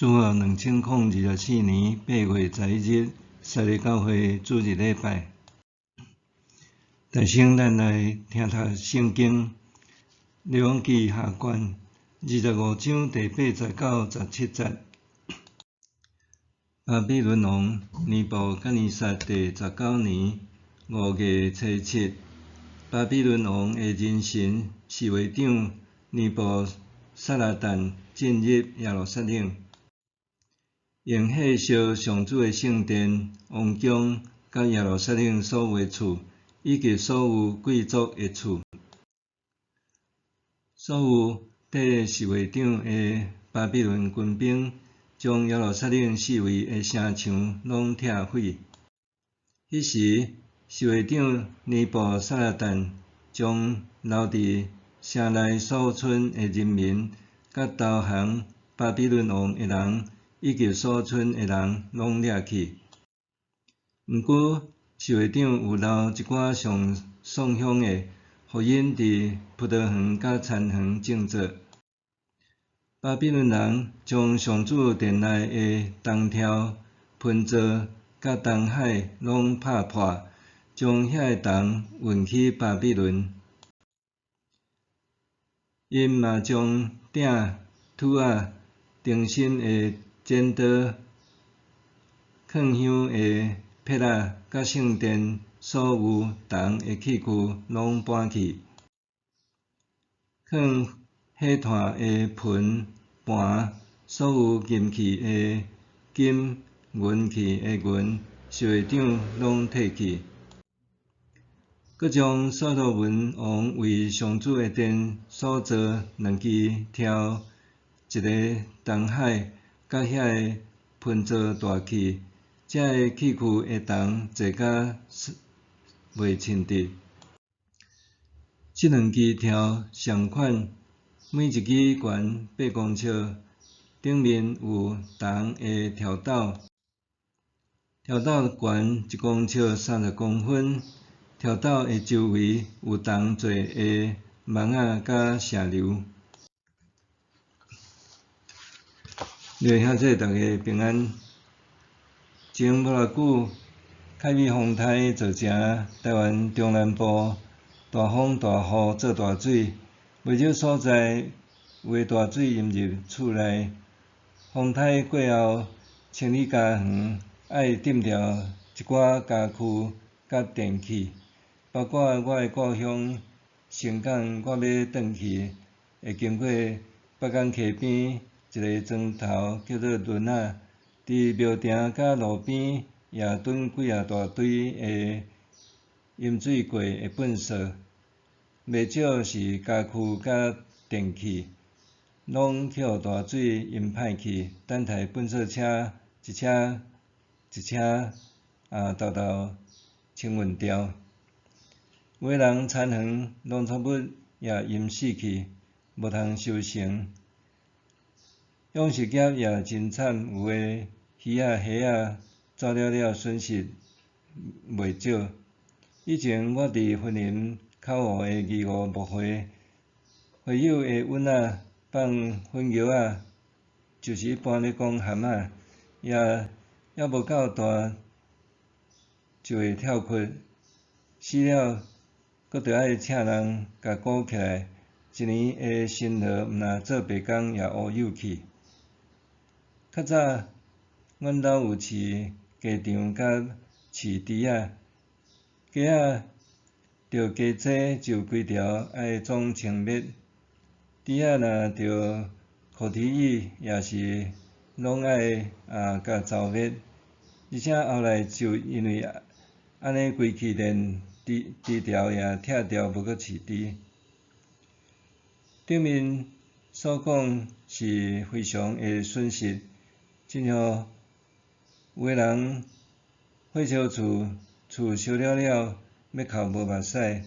主後2024年8月11日，西里教會主日禮拜。大先咱來聽讀聖經，列王紀下卷25章第8節到17節。巴比倫王尼布甲尼撒第十九年五月初七，巴比倫王的人臣侍衛長尼布撒拉旦進入耶路撒冷，用火燒上主的聖殿、王宮，佮耶路撒冷所有的厝，以及所有貴族的厝。所有綴侍衛長的巴比倫軍兵，將耶路撒冷四圍的城牆攏拆毀。彼時，侍衛長尼布撒拉旦將留佇城內所剩的人民，佮投降巴比倫王的人，以及所剩的人，攏掠去。毋過，侍衛長有留一寡上送香的，予𪜶佇葡萄園佮田園種作。巴比倫人將上主殿內的銅柱、盆座佮銅海攏拍破，將遐个銅運去巴比倫。𪜶嘛將鼎、揬仔、燈芯的剪刀、囥香的撇仔，佮聖殿所有銅的器具攏搬去。囥火炭的盆盤，所有金器的金、銀器的銀，侍衛長攏提去。閣將所羅門王為上主的殿所做兩支柱、一個銅海，佮遐个盆座帶去，這个器具的銅濟甲袂稱得。這兩支柱仝款，每一支懸8公尺，頂面有銅的柱斗，柱斗懸1公尺30公分，柱斗的周圍有銅做的網仔佮射流。各位兄弟，大家平安。前無偌久，海美風颱造成台灣中南部大風大雨做大水，袂少所在有的大水淹入厝內。風颱過後，清理家園愛抌掉一寡家具佮電器，包括我的故鄉盛港，我欲轉去會經過北港溪邊一個莊頭叫做崙仔，佇廟埕佮路邊也囤幾仔大堆的淹水過的糞埽，袂少是家具佮電器，攏去予大水淹歹去，等待糞埽車一車一車啊，沓沓清運掉。有的人田園農作物也淹死去，無通收成。養殖業也真慘，有的魚仔、蝦仔走了了，損失袂少。以前我佇雲林口湖的義務牧會，會友的阮仔放粉蟯仔，就是一般咧講蚶仔，也猶無夠大，就會跳窟，死了，閣著愛請人共顧起來，一年的辛勞毋若做白工也烏有去。較早，阮兜有飼雞場佮飼豬仔，雞仔著雞精就規條愛總清滅，豬仔若著口蹄疫也是攏愛共剿滅，而且後來就因為按呢規氣連豬豬條也拆掉，無閣飼豬。頂面所講是非常的損失，親像有的人火燒厝，厝燒了了，欲哭無目屎；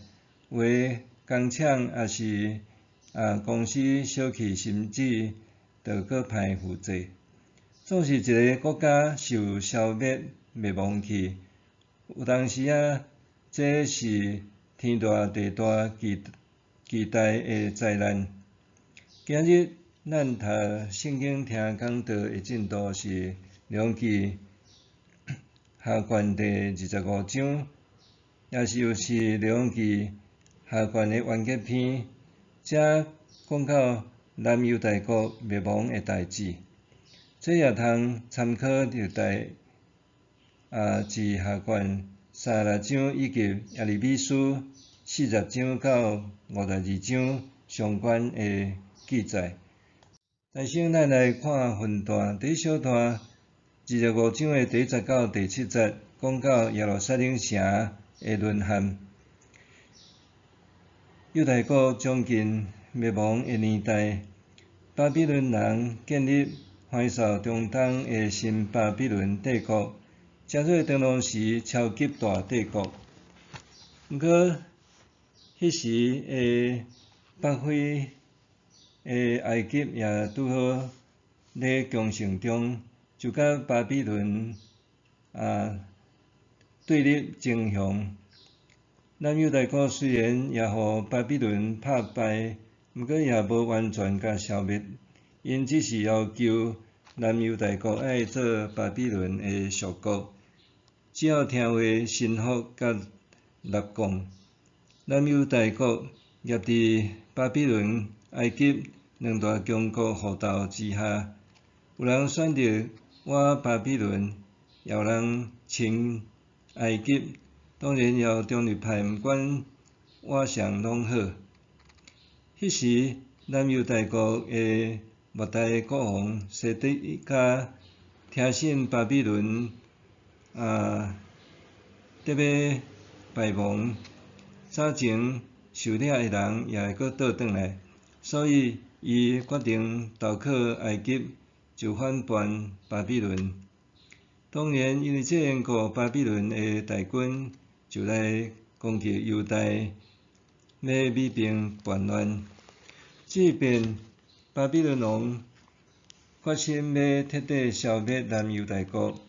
有的工廠抑是公司燒去，甚至就閣歹負債。總是一個國家受消滅滅亡去，有當時仔，這是天大地大巨巨大的災難。今日咱讀聖經聽講道的進度是列王紀下卷第二十五章，也就是列王紀下卷的完結篇，遮講到南猶大國滅亡的代誌。這也通參考歷代志下卷36章以及耶利米書40章到52章相關的記載。首先，咱來看分段，第一小段二十五章的第一節到第七節，講到耶路撒冷城的淪陷。猶大國將近滅亡的年代，巴比倫人建立橫掃中東的新巴比倫帝國，稱做當時超級大帝國。毋過，彼時的北非的埃及也拄好咧強盛中，就佮巴比倫對立爭雄。南猶大國雖然也予巴比倫拍敗，毋過也無完全共消滅，𪜶只是要求南猶大國愛做巴比倫的屬國，只要聽話臣服佮納貢。南猶大國夾佇巴比倫、埃及兩大強國互鬥之下，有人選擇倚巴比倫，也有人親埃及，當然也有中立派，毋管倚誰攏好。彼時，南猶大國的末代國王西底家聽信巴比倫得欲敗亡，早前受掠的人也會閣倒轉來，所以伊決定投靠埃及，就反叛巴比倫。當然，因為這緣故，巴比倫的大軍就來攻擊猶大，欲弭平叛亂。這遍巴比倫王決心欲徹底消滅南猶大國。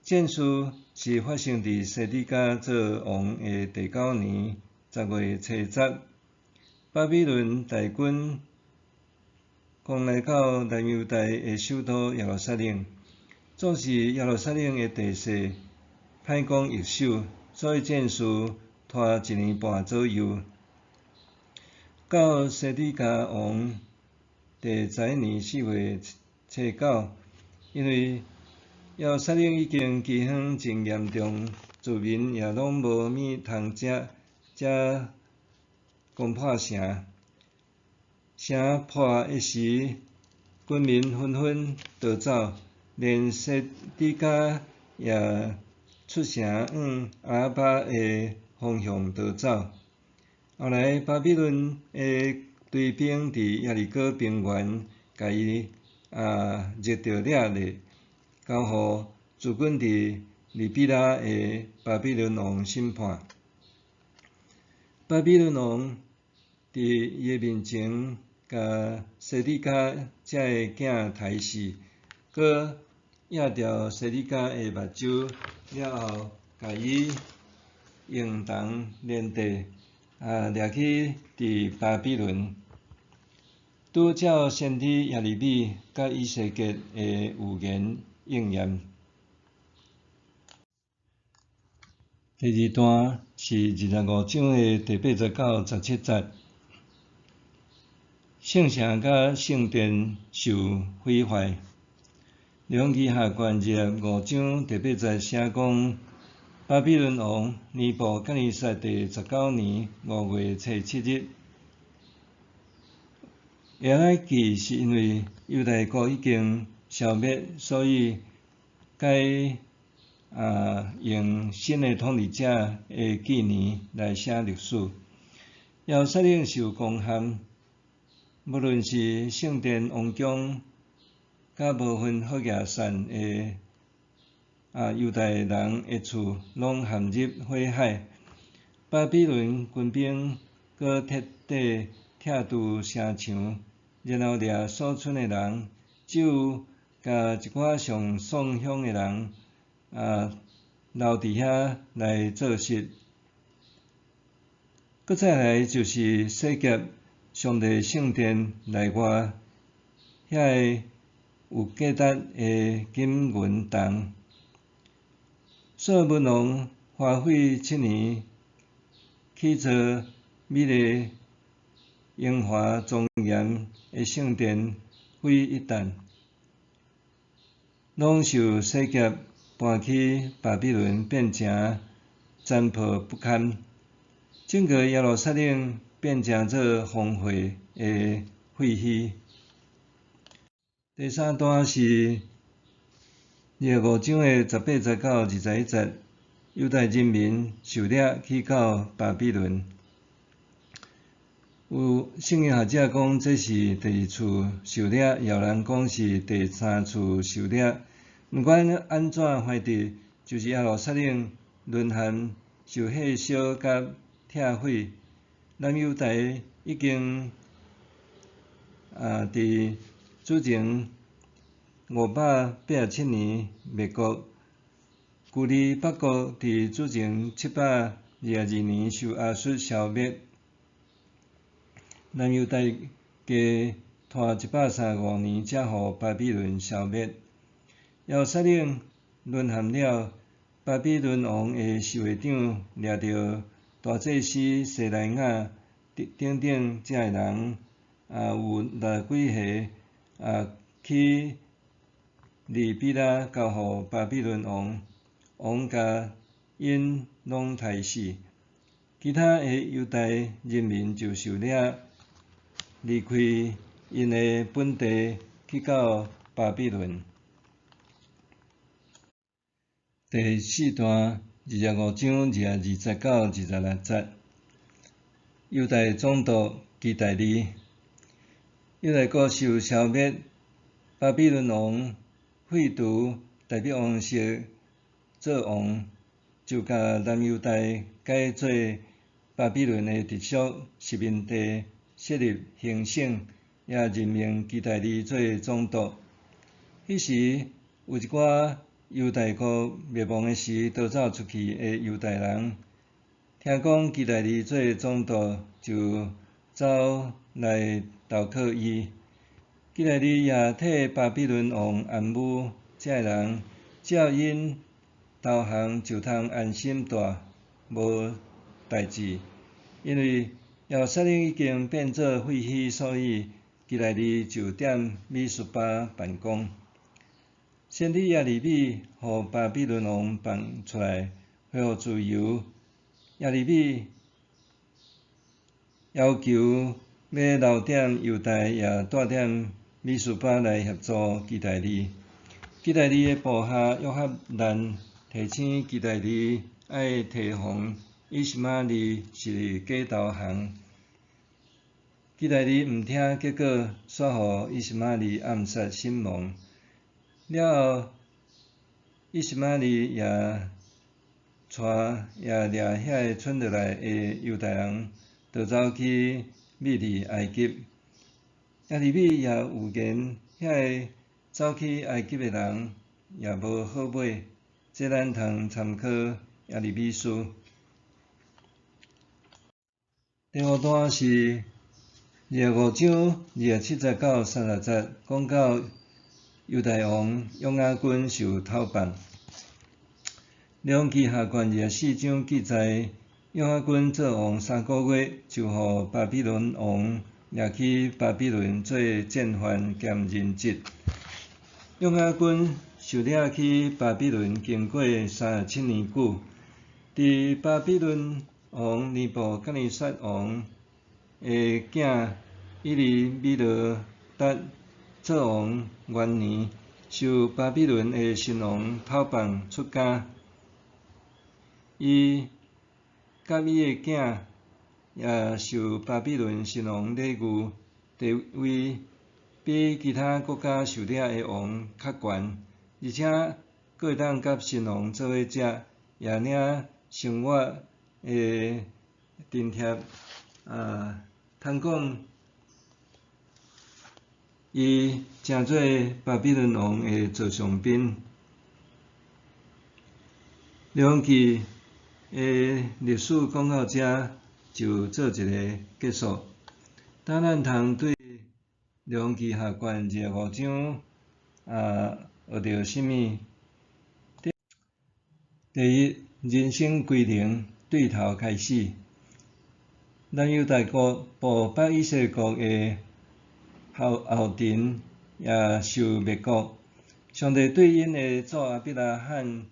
戰事是發生佇西底家做王的第九年10月初十，巴比倫大軍攻來到南猶大的首都耶路撒冷。總是耶路撒冷的地勢歹講易守，所以戰事拖一年半左右。到西底家王第十一年4月初九，因為耶路撒冷已經饑荒真嚴重，住民也攏無物通食，才攻破城。城破的時，軍民紛紛逃走，連西底家也出城往亞拉巴的方向逃走。後來巴比倫的追兵佇耶利哥平原，共伊入著掠來，交予駐軍佇利比拉的巴比倫王審判。巴比倫王佇伊的面前，共西底家這个囝刣死，閣掖著西底家的目睭了後，共伊用銅連地，掠去佇巴比倫。拄照先知耶利米佮以西結的預言應驗。第二段是二十五章的第八節到十七節，聖城佮聖殿受毀壞。列王紀下卷二十五章第八節寫講，巴比倫王尼布甲尼撒第十九年5月初七日，會按呢記是因為猶大國已經消滅，所以改用新的統治者的紀年來寫歷史。耶路撒冷受攻陷，無論是聖殿、王宮，佮無分好額散的猶大人的厝，攏陷入火海。巴比倫軍兵閣徹底拆除城牆，然後掠所剩的人，只有共一寡上送香的人留佇遐來做穡。閣再來就是洗劫上帝聖殿內外遐个有價值的金銀銅。所羅門王花費7年起造美麗榮華莊嚴的聖殿，毀一旦，攏受洗劫搬去巴比倫，變成殘破不堪。整個耶路撒冷變成做荒廢的廢墟。第三段是25章的18節到21節，猶大人民受掠去到巴比倫。有聖經學者講這是第二次受掠，也有人講是第三次受掠。毋管按怎，反正就是耶路撒冷淪陷、受火燒佮拆毀。南猶大已經佇主前587年滅國，舊利北國佇主前722年受亞述消滅。南猶大加拖135年才予巴比倫消滅。耶路撒冷淪陷了，巴比倫王的侍衛長掠著大祭司西萊雅等等遮的人，有60幾個，去利比拉交予巴比倫王，王共𪜶攏刣死。其他的猶大人民就受掠離開𪜶的本地，去到巴比倫。第四段25章22節到26節，猶大總督基大利，猶大國受消滅，巴比倫王廢除大衛王室做王，就共南猶大改做巴比倫的直屬殖民地，設立行省，也任命基大利做總督。彼時有一寡猶大國滅亡的時逃走出去的猶大人，聽講基大利做總督，就走來投靠伊。基大利也替巴比倫王安撫這个人，只要𪜶投降，就通安心蹛，無代誌。因為耶路撒冷已經變做廢墟，所以基大利就踮米斯巴辦公。先知耶利米予巴比倫王放出來，恢復自由。耶利米要求欲留踮猶大，也蹛踮米斯巴來協助基大利。基大利的部下約哈難提醒基大利愛提防以實瑪利是假投降。基大利毋聽，結果煞予以實瑪利暗殺身亡。了後，以實瑪利也帶也掠遐个賰落來的猶大人逃走去匿佇埃及。耶利米也預言，遐个走去埃及的人也無好尾，這咱通參考耶利米書。第五段是25章27節到30節，講到猶大王約雅斤受討放。列王紀下卷24章記載，約雅斤做王3個月，就予巴比倫王掠去巴比倫做戰犯兼人質。約雅斤受掠去巴比倫，經過37年久，佇巴比倫王尼布甲尼撒王的囝以利米羅達做王元年，受巴比倫的新王討放出監。伊佮伊的囝也受巴比倫新王禮遇，地位比其他國家受掠的王較懸，而且閣會當佮新王做伙食，也領生活的津貼。通講伊成做巴比倫王的座上賓。列王紀的歷史講到遮就做一个結束。等咱通對列王記下卷25章啊，學著啥物？第一，人生歸零，對頭開始。南猶大國步北以色列國的後後塵，也受滅國。上帝對𪜶的祖亞伯拉罕、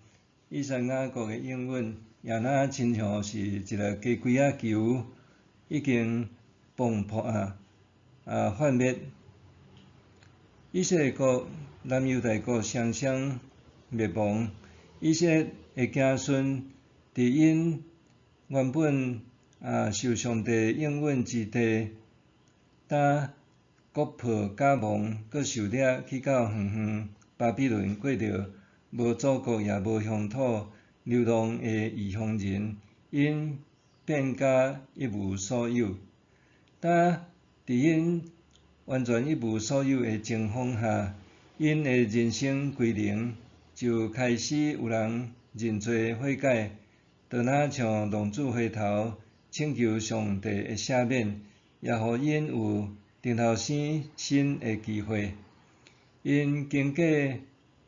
以撒、雅各的應允，也若親像是一个雞胿仔球已經爆破啊，幻滅。以色列國、南猶大國雙雙滅亡。以色列的子孫佇𪜶原本受上帝應允之地，當國破家亡，閣受掠去到遠遠巴比倫，過著無祖國也無鄉土流浪的異鄉人，𪜶變甲一無所有。當佇𪜶完全一無所有的情況下，𪜶的人生歸零，就開始有人認罪悔改，就若像浪子回頭，請求上帝的赦免，也予𪜶有重頭生新的機會。𪜶經過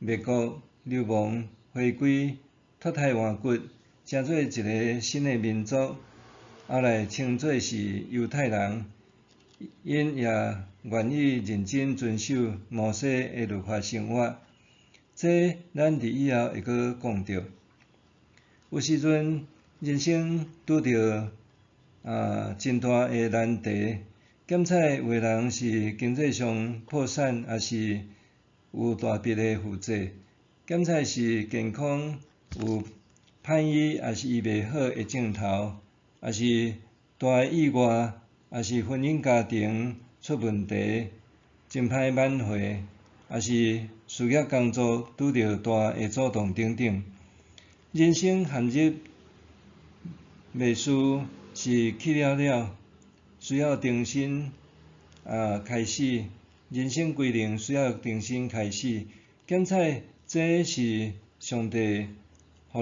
滅國、流亡、回歸、脫胎換骨，成做一个新的民族，後來稱做是猶太人。𪜶也願意認真遵守摩西的律法生活。這咱佇以後會閣講著。有時陣人生拄著真大的難題，檢採有的人是經濟上破產，抑是有大筆的負債；檢採是健康有歹醫，抑是醫袂好的症頭，抑是大的意外，抑是婚姻家庭出問題，真歹挽回，抑是事業工作拄著大的阻擋等等。人生陷入迷思是去了了，需要重新開始。人生歸零需要重新開始。檢採這是上帝予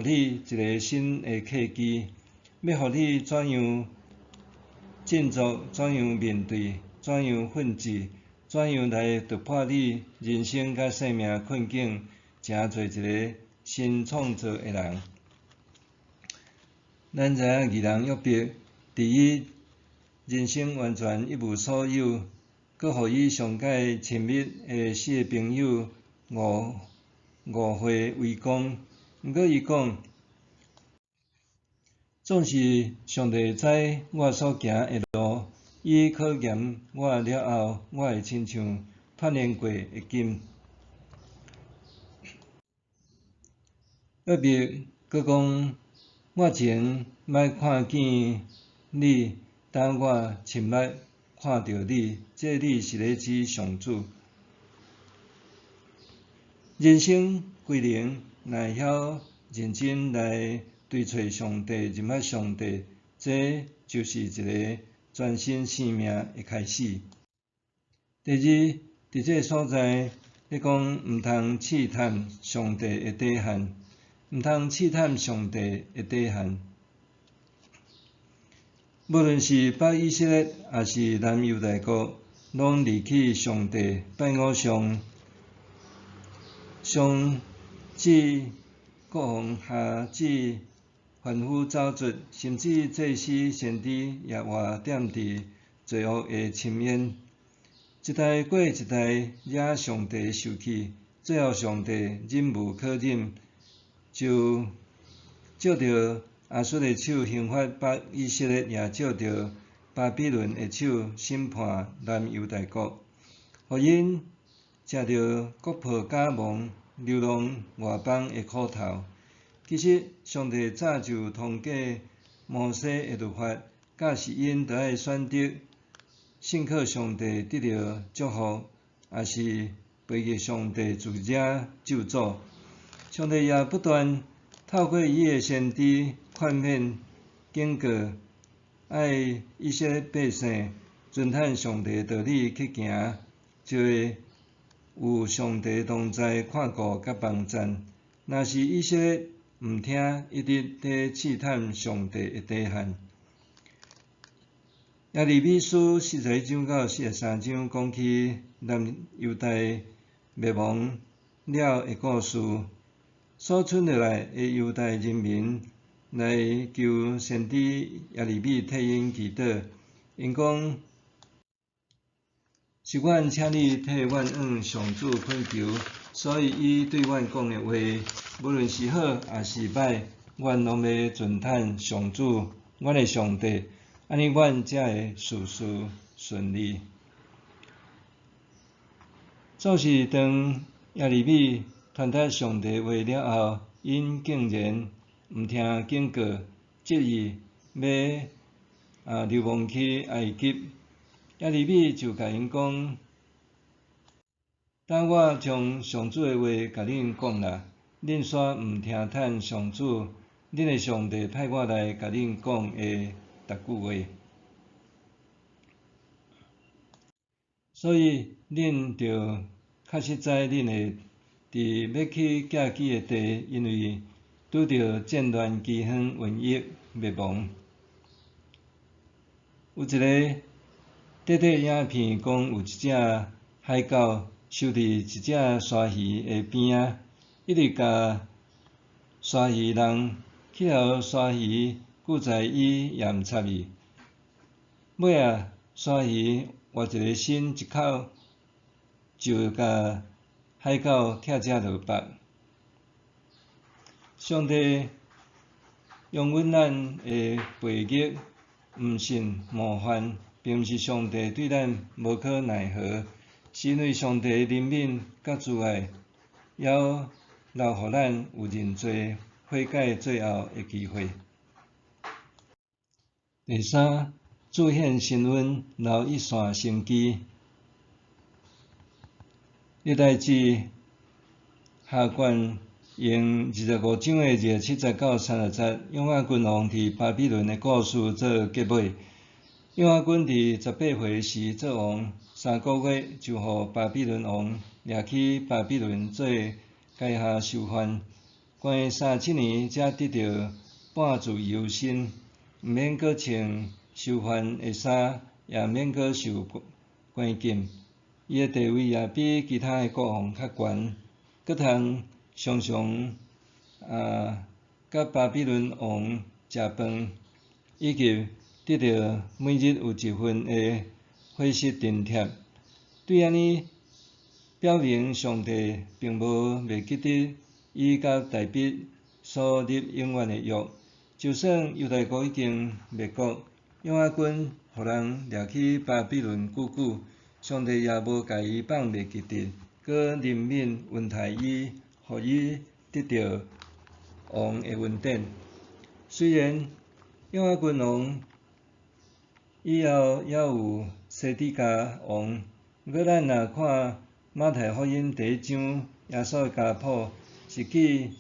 你一个新的契機，欲予你怎樣振作，怎樣面對，怎樣奮戰，怎樣來突破你人生佮生命困境，成做一个新創造的人。咱知影義人約伯，佇伊人生完全一無所有，閣予伊上蓋親密的四个朋友誤會圍攻。毋過伊講，總是上帝知我所行的路，伊考驗我了後，我會親像鍛鍊過的金。約伯閣講，我前捌看見你，當我親目看著你，這你是咧指上主。人生歸零，若會曉認真來追揣上帝、認捌上帝，這就是一个全新生命的開始。第二，佇這个所在，咧講毋通試探上帝的底線，毋通試探上帝的底線。無論是北以色列，抑是南猶大國，攏離棄上帝，拜偶像，上至國王，下至凡夫走卒，甚至祭司、先知也活踮佇罪惡的深淵。一代過一代，惹上帝受氣，最後上帝忍無可忍，就藉著亞述的手刑罰北以色列，也藉著巴比倫的手審判南猶大國，予𪜶食著國破家亡、流浪外邦的苦頭。其實，上帝早就通過摩西的律法，教示𪜶著愛選擇信靠上帝得著祝福，抑是背逆上帝自惹咒詛。上帝也不斷透過伊的先知勸勉、警告，愛以色列百姓遵行上帝的道理去行，就會有上帝同在看顧佮幫贊。若是以色列毋聽，一直佇試探上帝的底線。耶利米書41章到43章講起南猶大滅亡了的故事，所剩落來的猶大人民來求先知耶利米替𪜶祈禱，𪜶講：是阮請你替阮向上主懇求，所以伊對阮講的話，無論是好抑是䆀，阮攏欲遵趁上主，阮的上帝。按呢，阮才會事事順利。總是當耶利米傳達上帝話了後，𪜶竟然毋聽警告，執意欲流亡去埃及。耶利米就共𪜶講：當我將上主的話共恁講啦，恁煞毋聽趁上主，恁的上帝派我來共恁講的逐句話，所以恁著確實知恁會佇欲去寄居的地，因為拄著戰亂、饑荒、瘟疫、滅亡。有一个短短影片講，有一隻海狗守佇一隻鯊魚的邊仔，一直共鯊魚弄，去予鯊魚拒絕伊也毋插伊。尾仔，鯊魚活一个身一口就共海狗拆食落腹。上帝容允咱的悖逆、毋信、冒犯，並毋是上帝對咱無可奈何，是因為上帝憐憫佮慈愛，猶留予咱有認罪悔改最後的機會。第三，主顯神恩，留一線生機。歷代志下卷用25章的27節到30節，約雅斤王佇巴比倫的故事做結尾。約雅斤佇18歲時做王，3個月就予巴比倫王掠去巴比倫做階下囚犯，關37年才得著半自由身，毋免閣穿囚犯的衫，也毋免閣受關禁。伊的地位也比其他的國王較懸，閣通常常佮巴比倫王食飯，以及得著每日有一份的伙食津貼。對按呢，表明上帝並無袂記得伊佮大衛所立永遠的約。就算猶大國已經滅國，約雅斤予人掠去巴比倫久久，上帝也無共伊放袂記得，閣憐憫恩待伊，予伊得著王的恩典。雖然約雅斤王以後猶有西底家王，毋過咱若看馬太福音第一章耶穌的家譜，是記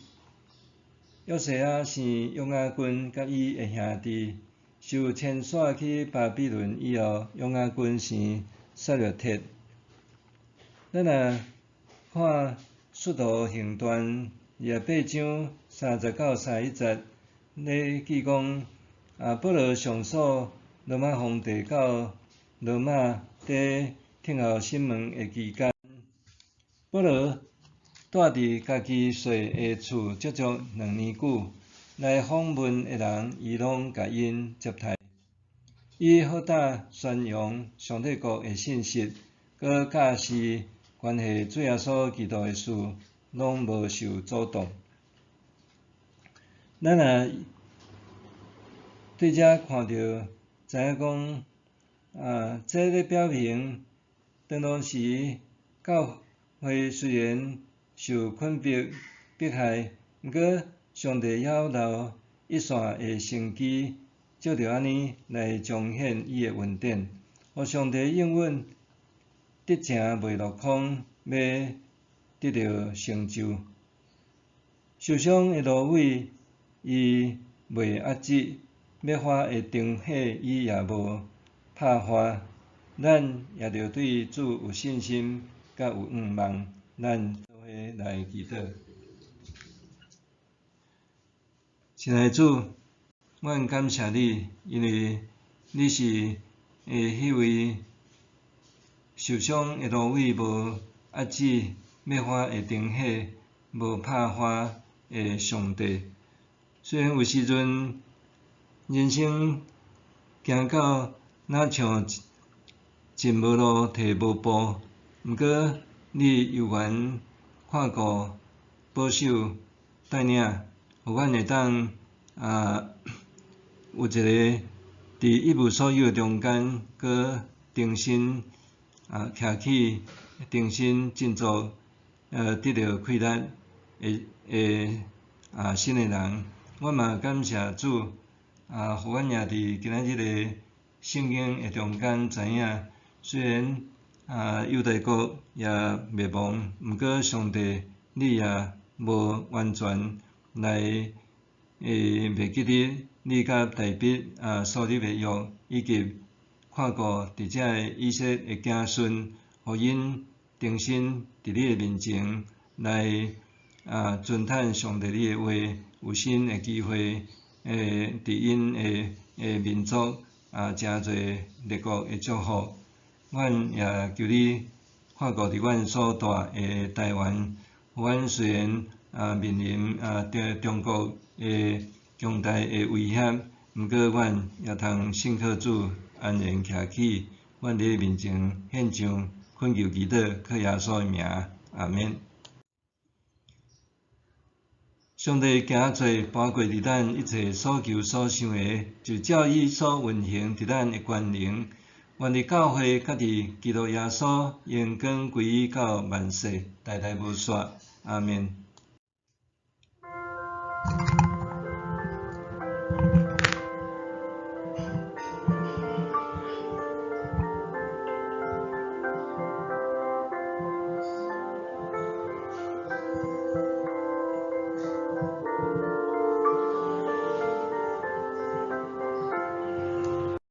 約西亞生約雅斤佮伊的兄弟，受遷徙去巴比倫以後，約雅斤生撒勒鐵。咱若看使徒行傳28章30到31節，咧記講保羅上訴羅馬皇帝到羅馬佇等候審問的期間，保羅蹛佇家己細的厝足足2年久，來訪問的人，伊攏共𪜶接待。伊好膽宣揚上帝國的信息，閣教示關係主耶穌基督的事，攏無受阻擋。咱若對遮看著，知影講，這咧表明，當當時教會雖然受困迫迫害，毋過上帝猶留一線的生機，藉著按呢來彰顯伊的恩典，予上帝應允得成袂落空，欲得著成就。受傷的蘆葦，伊袂壓折；欲花的燈火，伊也無拍壞。咱也著對主有信心，佮有向望。咱做伙來祈禱。親愛的主，阮感謝你，因為你是的彼位受傷的蘆葦無遏止欲花的燈火，無拍花的上帝。雖然有時陣人生行到若像進無路退無步，毋過你猶原看顧保守帶領，予阮會當有一个佇一無所有中間，閣重新徛起，重新振作，得著氣力的新的人。我嘛感謝主，予阮也佇今仔日的聖經的中間知影，雖然猶大國也滅亡，毋過上帝你也無完全來袂記得你佮大衛所立的約，以及看顧佇遮的以色列的子孫，予𪜶重新佇你的面前來遵趁上帝你的話，有新的機會，佇𪜶的民族誠濟列國的祝福。阮也求你看顧佇阮所蹛的台灣，阮雖然面臨中國的強大的威脅，毋過阮也通信靠主安然徛起。阮佇你面前獻上懇求祈禱，靠耶穌的名，阿免。上帝行做跋過佇咱一切所求所想的，就照伊所運行佇咱的權能，願佇教會佮佇基督耶穌榮光歸於到萬世，代代無煞。阿免。